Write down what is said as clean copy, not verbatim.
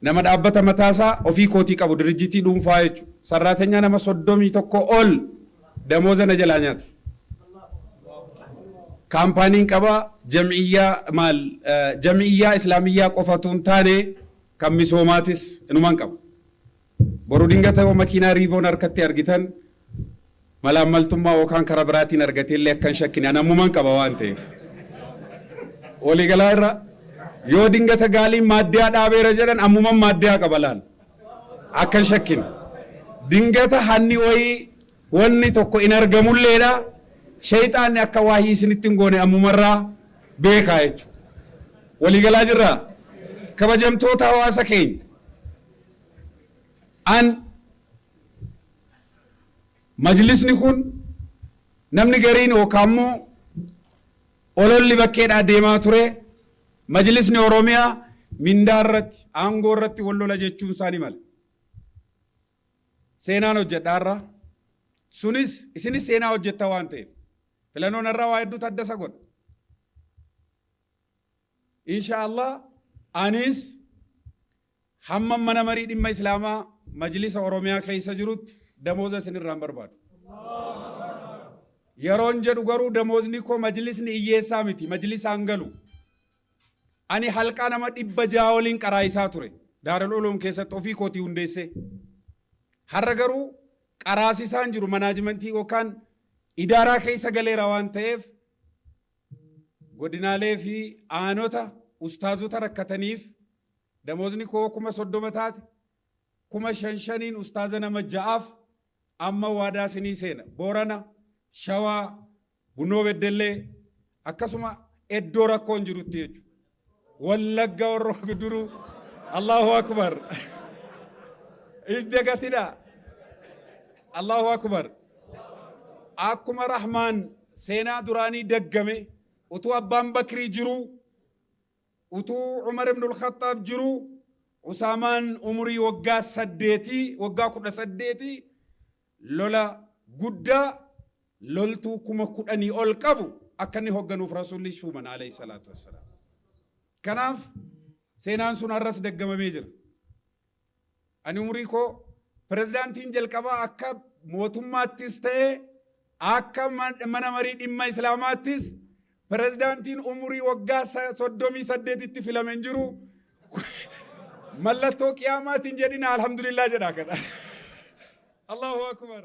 Nama dhaabbata mataasaa ofii kootii qabu, dirijjitii dhuunfaa jechuudha. Sarraatenyaa nama 31 ol damooza na jalaa nyaata. Kaampaaniin qaba, jam'iyyaa maal, jam'iyyaa islaamiyyaa qofatu hin taane, kan misoomaatis inuman qaba. Boru dingata yoo makiinaa Riivoon harkatti argitan, malaammaltummaa yookaan karaa biraatiin argateellee akka hin shakkine, an ammuman qaba waan ta'eef. Waliigalaa irra yoo dingata gaaliin maaddiyaa dhaabeera jedhan, ammuman maaddiyaa qaba laal. Akka hin shakkine. Dingata hanni wayii wanni tokko in argamulleedha. Shayxaanni akka waahii isinitti hin goone ammumarraa beekaa jechuudha. Waliigalaa jirraa? Kabajamtoota hawaasa keenya. An majlisni kun namni gariin yookaan immoo ololli bakkeedhaa deemaa ture, majlisni Oromiyaa mindaa irratti, aangoo irratti wal lola jechuun isaanii mala. Seenaan hojjedhaarra sunis isinis seenaa hojjetta waan ta'eef filannoon irraa waa hedduutu adda isa godha. Insha Allah, anis hamma mana marii dhimma Islaamaa Majlisa Oromiyaa keessa jirutti damooza isinirraa hin barbaadu. Yeroon jedhu garuu damoozni koo, majlisni hiyyeessaa miti, majlisaan galu. Ani halqaa nama 600 waliin qaraayisaa ture. Daarul Uluum keessatti ofii kootii hundeessee. Har'a garuu qaraasisaan jiru, manaajimentii yookaan idaaraa keessa galeera waan ta'eef, godinaalee fi aanota ustaazota rakkataniif damozni koo 30,000 taate, 5,000 5n ustaaza nama ja'aaf amma waadaa sinii seena. Boorana, Shawaa, Bunnoo Beddellee, akkasuma iddoo rakkoon jirutti jechuudha. Wallagga, warra Guduruu, Allahu Akbar. Idda. Allahu Akbar. Akkuma Rahmaan seenaa duraanii daggame, utuu Abbaan Bakrii jiruu, utuu Umar ibn al-Khattaab jiruu, Usaamaan umurii waggaa 8, waggaa 18, lola guddaa loltuu 10,000 ol qabu akka inni hoogganuuf Rasuulli shuuman, alayhi salaatu wassalaam. Kanaaf seenaan sun har'as daggamamee jira. Ani umurii koo pirezidaantiin jalqabaa akka mootummaattis ta'e, akka mana marii dhimma Islaamaattis, pirezidaantiin umurii waggaa 38tti filame hin jiru. Mallattoo qiyaamaatiin jedhina, alhamdulillah jedhaa kana. Allahu Akbar.